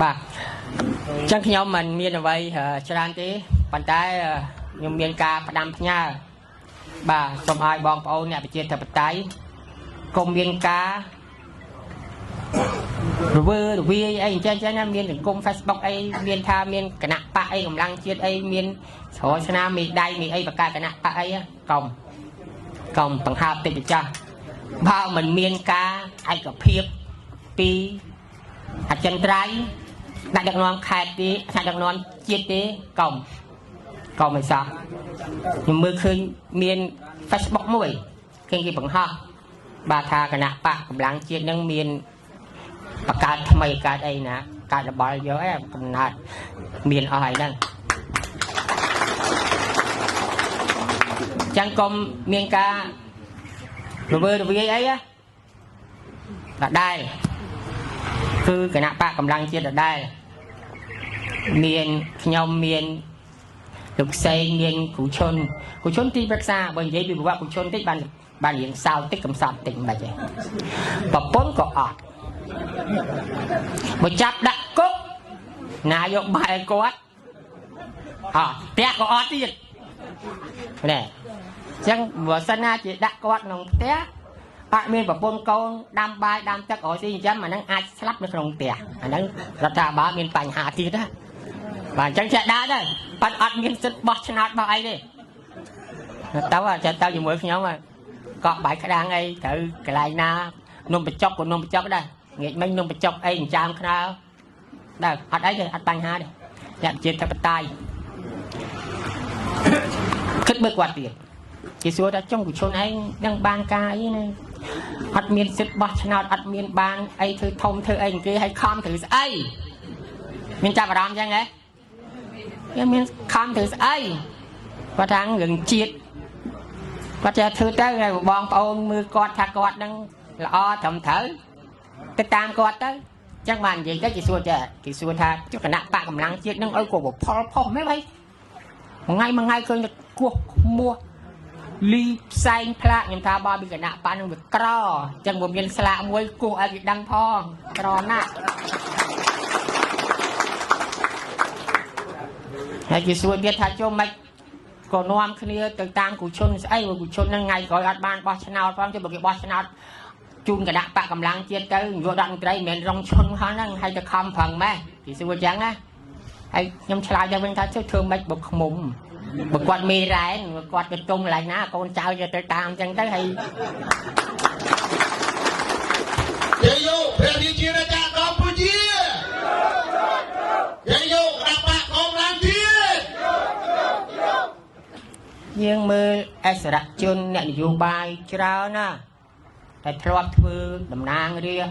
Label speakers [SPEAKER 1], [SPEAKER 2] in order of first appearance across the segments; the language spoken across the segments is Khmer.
[SPEAKER 1] បាទអញ្ចឹងខ្ញុំមិនមានអ្វីច្រើនទេប៉ុន្តែខ្ញុំមានការផ្ដាំផ្ញើបាទសូមឲ្យបងប្អូនអ្នកប្រជាធិបតេយ្យកុំមានការរវើរវាយអីអញ្ចឹងណាមានសង្គម Facebook អីមានថាមានគណៈបកអីកម្លាំងជាតិអីមានស្រោស្នាមមេដៃមេអីបកគណៈបកអីកុំបង្ហើបតិចចាស់បើមិនមានការឯកភាពពីអចិន្ត្រៃយ៍ដាក់ដឹកនាំខេត្តទេថ្នាក់ដឹកនាំជាតិទេកុំឲ្យសោះខ្ញុំមើលឃើញមាន Facebook មួយឃើញគេបង្ហោះបាទថាគណៈបកកម្លាំងជាតិនឹងមានបង្កើតថ្មីកើតអីណាកើតរបល់យកអីកំណត់មានអស់ហើយហ្នឹងចឹងកុំមានការរវើរវាយអីណាដដែលគឺគណៈបកកម្លាំងជាតិដដែលមានខ្ញុំមានលោកសេងមានគ្រូឈុនគ្រូឈុនទីប្រឹក្សាបើនិយាយពីប្រវត្តិគ្រូឈុនតិចបានបានរៀងសោតិចកំសត់តិចមិនបាច់ទេប្រពន្ធក៏អត់បើចាប់ដាក់គុកណាយកបាយឲ្យគាត់អត់ផ្ទះក៏អត់ទៀតណែអញ្ចឹងបើសិនណាជាដាក់គាត់ក្នុងផ្ទះអត់មានប្រពន្ធកូនដាំបាយដាំទឹករកស៊ីអញ្ចឹងអាហ្នឹងអាចស្លាប់នៅក្នុងផ្ទះអាហ្នឹងរដ្ឋាភិបាលមានបញ្ហាទៀតណាបាទអញ្ចឹងចេះដើរទៅប៉ិតអត់មានសិទ្ធិបោះឆ្នោតបោះអីទេទៅចេះទៅជាមួយខ្ញុំកក់បាយក្តាំងអីត្រូវកន្លែងណានំបញ្ចុកក៏នំបញ្ចុកដែរងាកមិញនំបញ្ចុកអីចិញ្ចើមខ្នើដែរអត់អីទេអត់បញ្ហាទេអ្នកប្រជាធិបតេយ្យគិតមើលគាត់ទៀតគេសួរថាចុងគុជុនឯងនឹងបានការអីណាអត់មានសិទ្ធិបោះឆ្នោតអត់មានបានអីធ្វើធំធ្វើអីគេឲ្យខំធ្វើស្អីមានចាប់អារម្មណ៍អញ្ចឹងហ៎គេមានខំធ្វើស្អីគាត់ថារឿងជាតិគាត់ចេះធ្វើទៅហើយបងប្អូនមើលគាត់ថាគាត់នឹងល្អត្រឹមត្រូវទៅតាមគាត់ទៅអញ្ចឹងបាននិយាយទៅគេសួរចេះគេសួរថាចុះគណៈបកកម្លាំងជាតិនឹងឲ្យក៏ផលផុសមែនហីមួយថ្ងៃមួយថ្ងៃឃើញតែគោះខ្មោះលីផ្សែងផ្លាកខ្ញុំថាបើពីគណៈបកនឹងវាក្រអញ្ចឹងបើមានស្លាកមួយគោះឲ្យគេដឹងផងក្រណាស់ហើយគេសួរទៀតថាចុះមិនក៏នាំគ្នាទៅតាមគូឈុនស្អីគូឈុនហ្នឹងថ្ងៃក្រោយអត់បានបោះឆ្នោតផងចុះបើគេបោះឆ្នោតជូនគណៈបកកម្លាំងជាតិទៅនាយករដ្ឋមន្ត្រីមិនមែនរងឈុនហ្នឹងហើយទៅខំប្រឹងម៉េះគេសួរអញ្ចឹងណាហើយខ្ញុំឆ្លើយទៅវិញថាចុះធ្វើម៉េចបើខ្មុំបើគាត់មេរ៉ែនបើគាត់ទៅទុំកន្លែងណាកូនចៅយកទៅតាមអញ្ចឹងទៅហើយ
[SPEAKER 2] ជ័យយោព្រះរាជាណាចក្រកម្ពុជាជ័យយោគណៈបកកម្លាំងជាតិ
[SPEAKER 1] យើងមើលអិសរជនអ្នកនយោបាយច្រើនណាស់តែធ្លាប់ធ្វើតំណាងរាស្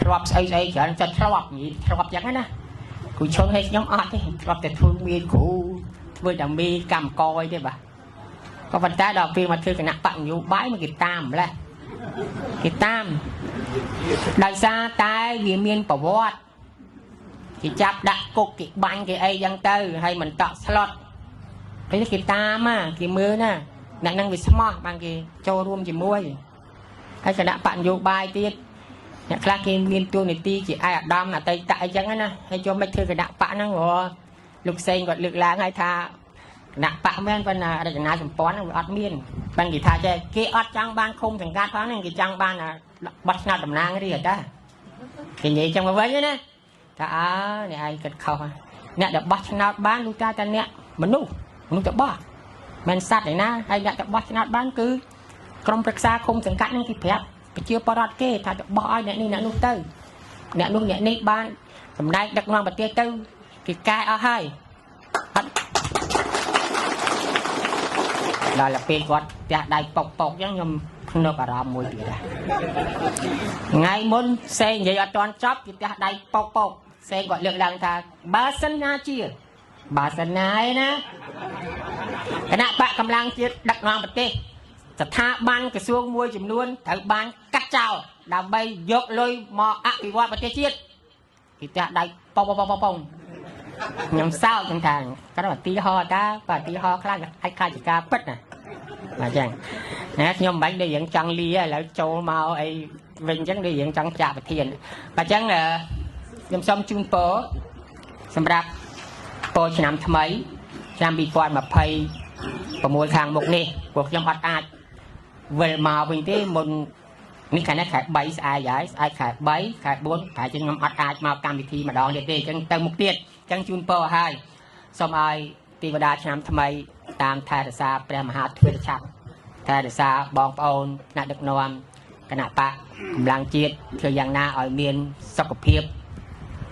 [SPEAKER 1] ត្រធ្លាប់ស្អីស្អីច្រើនចិត្តធ្លាប់និយាយធ្លាប់ចឹងណាគ្រូឈុនឲ្យខ្ញុំអត់ទេធ្លាប់តែធ្វើមេគ្រូធ្វើតែមេកម្មករអីទេបាទក៏ប៉ុន្តែដល់ពេលមកធ្វើគណៈបកនយោបាយមកគេតាមម្លេះគេតាមដោយសារតែវាមានប្រវត្តិគេចាប់ដាក់គុកគេបាញ់គេអីចឹងទៅហើយមិនតក់ស្លុត ពេលគេតាមណាគេមើលណាអ្នកនឹងវាស្មោះបានគេចូលរួមជាមួយហើយគណៈបកនយោបាយទៀតអ្នកខ្លះគេមានតួនាទីជាឯកឧត្តមអតីតអីចឹងណាហើយចូលមិនធ្វើគណៈបកហ្នឹងព្រោះលោកសេងគាត់លើកឡើងហើយថាគណៈបកមែនប៉ុន្តែរចនាសម្ព័ន្ធហ្នឹងវាអត់មានបានគេថាចេះគេអត់ចង់បានឃុំសង្កាត់ផងហ្នឹងគេចង់បានបោះឆ្នោតតំណាងរាស្ត្រតាគេនិយាយចឹងមកវិញណាថាអើអ្នកឯងគិតខុសអ្នកដែលបោះឆ្នោតបានលុះតាតែអ្នកមនុស្សមនុស្សទៅបោះមិនសត្វឯណាហើយអ្នកទៅបោះឆ្នោតបានគឺក្រុមប្រឹក្សាឃុំសង្កាត់នឹងគេប្រាប់ប្រជាពលរដ្ឋគេថាទៅបោះឲ្យអ្នកនេះអ្នកនោះទៅអ្នកនោះអ្នកនេះបានសម្ដែងដឹកនាំប្រទេសទៅគេកែអស់ហើយអត់ដល់ពេលគាត់ផ្ទះដៃប៉ុកប៉ុកអញ្ចឹងខ្ញុំភ្នឹកអារម្មណ៍មួយទៀតដែរថ្ងៃមុនសេងនិយាយអត់ទាន់ចប់គេផ្ទះដៃប៉ុកប៉ុកសេងគាត់លើកឡើងថាបើសិនណាជាបើសិនណាឯណាគណៈបកកម្លាំងជាតិដឹកនាំប្រទេសស្ថាប័នក្រសួងមួយចំនួនត្រូវបានកាត់ចោលដើម្បីយកលុយមកអភិវឌ្ឍប្រទេសជាតិគេផ្ទះដៃប៉ុកប៉ុកប៉ុកប៉ុកខ្ញុំសោកខ្ញុំថាគាត់ឧទាហរណ៍តាបើឧទាហរណ៍ខ្លះអាចខ្លាចជាការពិតណាបាទអញ្ចឹងណាខ្ញុំមិនបាញ់ដូចរឿងចង់លាឥឡូវចូលមកអីវិញអញ្ចឹងដូចរឿងចង់ចាក់ប្រធានបាទអញ្ចឹង ខ្ញុំសូមជូនពរសម្រាប់ពរឆ្នាំថ្មីឆ្នាំ2026ខាងមុខនេះព្រោះខ្ញុំអត់អាចវិលមកវិញទេមុននេះខែនេះខែ3ស្អែកហើយស្អែកខែ3ខែ4ប្រហែលជាខ្ញុំអត់អាចមកកម្មវិធីម្ដងទៀតទេអញ្ចឹងទៅមុខទៀតអញ្ចឹងជូនពរឲ្យសូមឲ្យទេវតាឆ្នាំថ្មីតាមថែរក្សាព្រះមហាទ្វេរឆ័ត្រថែរក្សាបងប្អូនថ្នាក់ដឹកនាំគណៈបកកម្លាំងជាតិធ្វើយ៉ាងណាឲ្យមានសុខភាព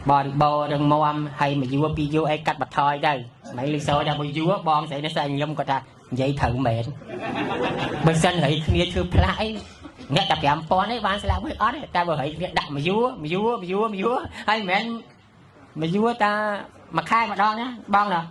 [SPEAKER 1] បរិបូរណ៍រឹងមាំហើយមួយយួរពីរយួរអីកាត់បន្ថយទៅមិនលឺសូរដល់មួយយួរបងស្រីនេះស្អីខ្ញុំគាត់ថានិយាយត្រូវមែនបើសិនរៃគ្នាធ្វើផ្លាក់អីអ្នកតែ5000ឯងបានស្លាប់មួយអត់ទេតែបើរៃគ្នាដាក់មួយយួរមួយយួរមួយយួរមួយយួរហើយមិនមែនមួយយួរតាមួយខែម្ដងណាបងណា